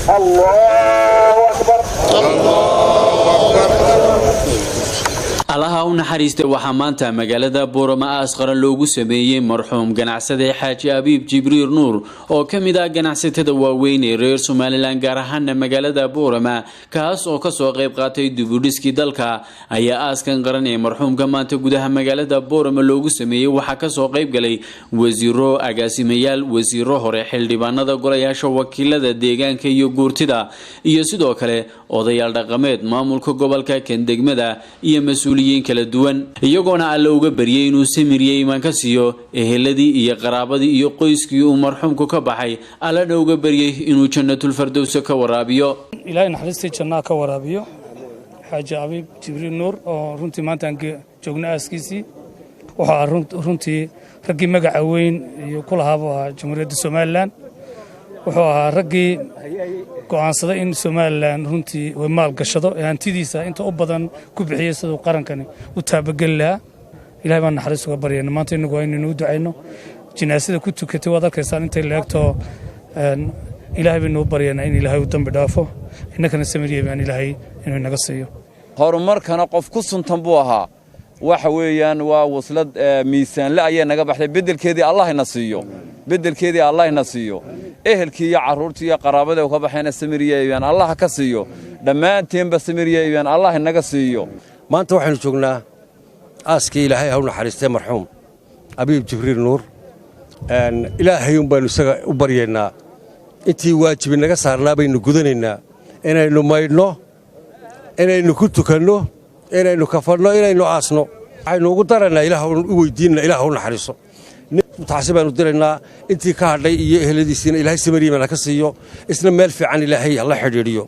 Allahu akbar. Allaha u naxariistay, waxaa maanta magaalada Boorama aas qaran loogu sameeyey marxuum ganacsade Xaaji Abiib Jibriil Nuur, oo ka mid ah ganacsatada waaweyn ee reer Somaliland, gaar ahaana magaalada Boorama, kaas oo kasoo qayb qaatay dibudhiskii dalka. Ayaa aaskan qaran ee marxuumka maanta gudaha magaalada Boorama loogu sameeyey waxaa kasoo qayb galay wasiiro, agaasimayaal, wasiiro hore, xildhibaanada golayaasha wakiilada deegaanka iyo guurtida, iyo sidoo kale odayaal dhaqameed, maamulka gobolka, kan degmada iyo mas-uuliyiin kala duwan, iyagoona Alle uga baryay inuu samiriye imaan ka siiyo eheladii iyo qaraabadii iyo qoyskii uu marxuumku ka baxay, Allana uga baryay inuu Jannatul Fardowsa ka waraabiyo. Ilaahay naxariistii jannaha ka waraabiyo Xaaji Abiib Jibriil Nuur, oo runtii maanta aan joogno aaskiisii. Wuxuu ahaa runtii raggii magaca weyn iyo ku lahaabuu ahaa Jamhuuriyadda Somaliland. Wuxuu ahaa raggii go'aansaday in Somaliland runtii way maal gashado ee hantidiisa inta u badan ku bixiyey siduu qarankani u taabageli lahaa. Ilahay baan naxariis uga baryayna. Maanta innagu waa inaynu u ducayno. Jinaasada ku tukatay waad arkaysaan intay leegto. Ilaahay baynu u baryaynaa in Ilaahay u dambi dhaafo, innakana samiriye baan Ilaahay inuu inaga siiyo. Horumarkana qof ku suntan buu ahaa. Waxa weeyaan waa waslad miisaanle ayay naga baxday. Beddelkeedii Allah ina siiyo, beddelkeedii Allah ina siiyo. Ehelkii iyo carruurtii iyo qaraabadii ka baxayna samiriyeyaan Allah ka siiyo. Dhammaanteenba samiriyeyaan Allah inaga siiyo. Maanta waxaynu joognaa aaskii, Ilaahay ha u naxariistay, marxuum Abiib Jibriil Nuur. Ilaahay un baynu isaga u baryaynaa. Intii waajibi naga saarnaa baynu gudanaynaa: inaynu maydhno, inaynu ku tukanno, inaynu kafanno, inaynu aasno. Waxaynu ugu daraynaa, Ilaah u weydiinna, Ilaah u naxariiso. Tacsi baanu diraynaa intii ka hadhay iyo eheladiisiina. Ilaahay samariimana ka siiyo, isna meel fiican Ilaahay hala xidhiidhiyo.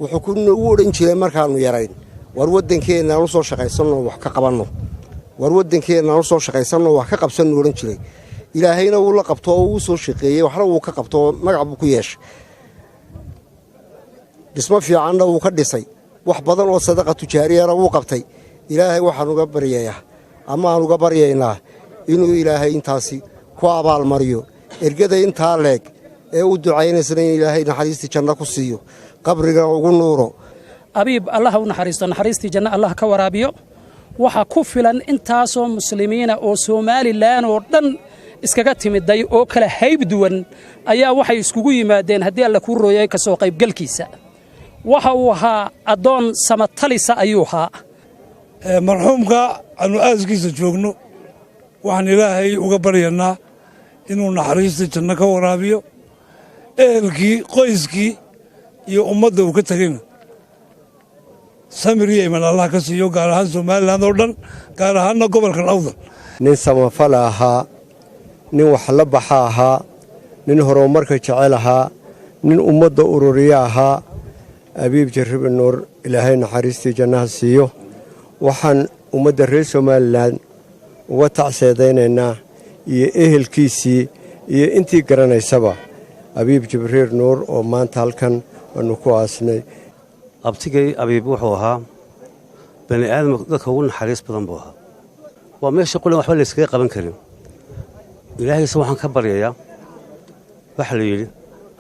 Wuxuu ku noogu odhan jiray markaannu yarayn: "War waddankeennaan u soo shaqaysanno, wax ka qabanno. War waddankeennaan u soo shaqaysanno, wax ka qabsanno," odhan jiray. Ilaahayna wuu la qabto oo wuu soo shaqeeyey, waxna wuu ka qabto oo magac buu ku yeeshay, dhismo fiicanna wuu ka dhisay, wax badan oo sadaqa tujaariyana wuu qabtay. Ilaahay waxaan uga baryayaa ama aan uga baryaynaa inuu Ilaahay intaasi ku abaalmariyo. Ergada intaa leeg ee u ducaynaysana in Ilaahay naxariistii janno ku siiyo, qabrigana ugu nuuro. Abiib Allah u naxariisto, naxariistii janno Allah ka waraabiyo. Waxaa ku filan intaasoo muslimiina oo Somaliland oo dhan iskaga timiday oo kala hayb duwan ayaa waxay iskugu yimaadeen, haddii Alla kuu rooyay, ka soo qaybgalkiisa. Waxa uu ahaa addoon samatalisa ayuu ahaa. Marxuumka aanu aaskiisa joogno waxaan Ilaahay uga baryanaa inuu naxariista janno ka waraabiyo. Ehelkii, qoyskii iyo ummadda uu ka tegayna samir iyo iman Allah ka siiyo, gaar ahaan Somaliland oo dhan, gaar ahaanna gobolkan Awdal. Nin samafala ahaa, nin wax la baxa ahaa, nin horumarka jecel ahaa, nin ummadda ururiya ahaa, Abiib Jibriil Nuur. Ilaahay naxariistii jannaha siiyo. Waxaan ummadda reer Somaliland uga tacseedaynaynaa, iyo ehelkiisii iyo intii garanaysaba, Abiib Jibriil Nuur oo maanta halkan aanu ku aasnay. Abtigay Abiib wuxuu ahaa bani aadamka dadka ugu naxariis badan buu ahaa. Waa meesha qulan waxba layskaga qaban karin. Ilaahayse waxaan ka baryayaa, waxaa la yidhi: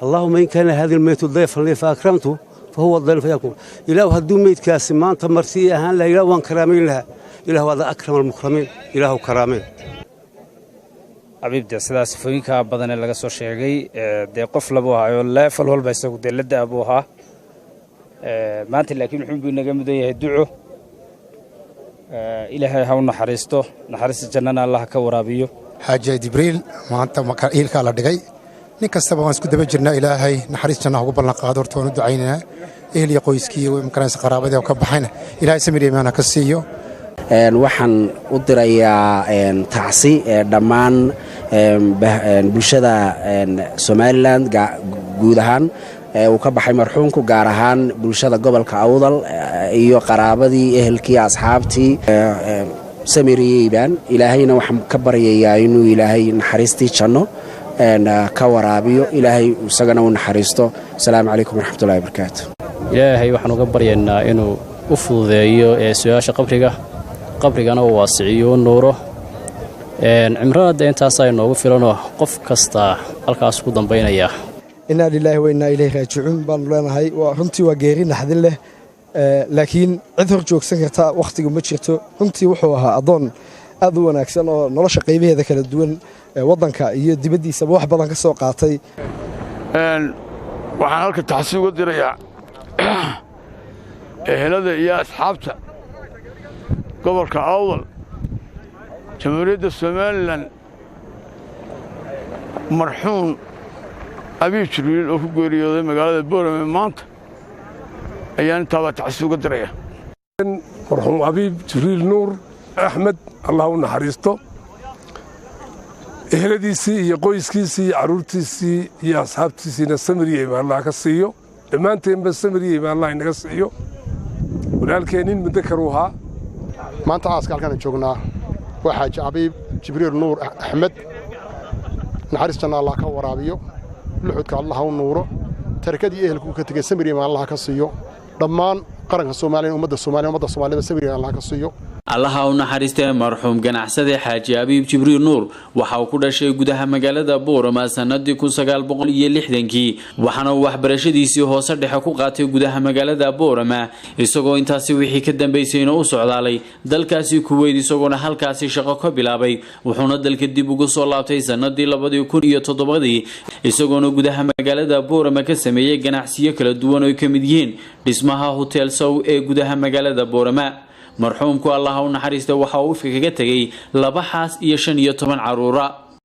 "اللهم إن كان هذا الميت ضيفا لي فأكرمته فهو الضيف فيكون." Ilaahu hadduu meydkaasi maanta marti ahaan laha, Ilahu waan karaamayn lahaa. Ilahu ada أكرم المكرمين, Ilaahu karaameen. Abiib dee sidaa sifooyinka badan ee laga soo sheegay, dee qof labuu ahaayo, level walba isagu dee la da' buu ahaa maanta, laakiin wuxuun buu inaga mudan yahay duco. Ilaahay ha u naxariisto, naxariista jannana Allah ka waraabiyo. Xaaji Jibriil maanta iilkaa la dhigay. Nin kastaba waan isku daba jirnaa. Ilaahay naxariis jannaha ugu ballan qaado. Horta waan u ducaynaynaa ehel iyo qoyskii iyo makaranaysa qaraabadii oo ka baxayna. Ilaahay samir iyo iimaan ha ka siiyo. Waxaan u dirayaa tacsi dhammaan bulshada Somaliland guud ahaan uu ka baxay marxuumku, gaar ahaan bulshada gobolka Awdal iyo qaraabadii, ehelkii, asxaabtii. Samir iyo iibaan. Ilaahayna waxaan ka baryayaa inuu Ilaahay naxariistii janno ka waraabiyo, Ilaahay isagana u naxariisto. Asalaamu calaykum waraxmatullahi wabarakaatu. Ilaahay waxaan uga baryaynaa inuu u fududeeyo ee su-aasha qabriga, qabrigana uu waasiciyo, u nuuro. Cimrana dee intaasaa inoogu filanoo qof kastaa halkaas ku dambaynaya. Innaa lilaahi wa innaa ilayhi raajicuun baanu leenahay. Runtii waa geeri naxdin leh, laakiin cid hor joogsan karta wakhtigu ma jirto. Runtii wuxuu ahaa addoon aad u wanaagsan oo nolosha qaybaheeda kala duwan waddanka iyo dibaddiisaba wax badan ka soo qaatay. Waxaan halka taxsi uga dirayaa ehelada iyo asxaabta gobolka Awdal, Jamhuuriyadda Somalilan, marxuum Abiib Jibriil oo ku geeriyooday magaalada Boorame maanta ayaan intaabaa tacsi uga diraya. Marxuum Abiib Jibriil Nuur Axmed, Allah u naxariisto. Eheladiisii iyo qoyskiisii iyo carruurtiisii iyo asxaabtiisiina samir iyo imaan Allah ka siiyo. Dhammaanteenba samir iyo imaan Allah inaga siiyo. Walaalkeen nin muddo karuu ahaa. Maanta aaska halkaan joognaa waa Xaaji Abiib Jibriil Nuur Axmed. Naxariis janna Allah ka waraabiyo, luxudka Allah u nuuro, tarakadii ehelku ka tegey samir iyo imaan Allah ka siiyo. Dhammaan qaranka Soomaaliya, ummadda Soomaaliya, ummadda Soomaalida samir iyo Allah ka siiyo. Allaha u naxariistee marxuum ganacsade Xaaji Abiib Jibriil Nuur waxa uu ku dhashay gudaha magaalada Boorama sanadii 1960-kii, waxaana uu waxbarashadiisii hoose dhexe ku qaatay gudaha magaalada Boorama, isagoo intaasi wixii ka dambeysayna u socdaalay dalkaasi Kuweyt, isagoona halkaasi shaqo ka bilaabay. Wuxuuna dalka dib ugu soo laabtay sanadii 2007-dii, isagoona gudaha magaalada Boorama ka sameeyey ganacsiyo kala duwan oo ay ka mid yihiin dhismaha Hotel Sow ee gudaha magaalada Boorama. Marxuumku, Allaha u naxariista, waxa uu ifka kaga tegay laba xaas iyo 15 caruura.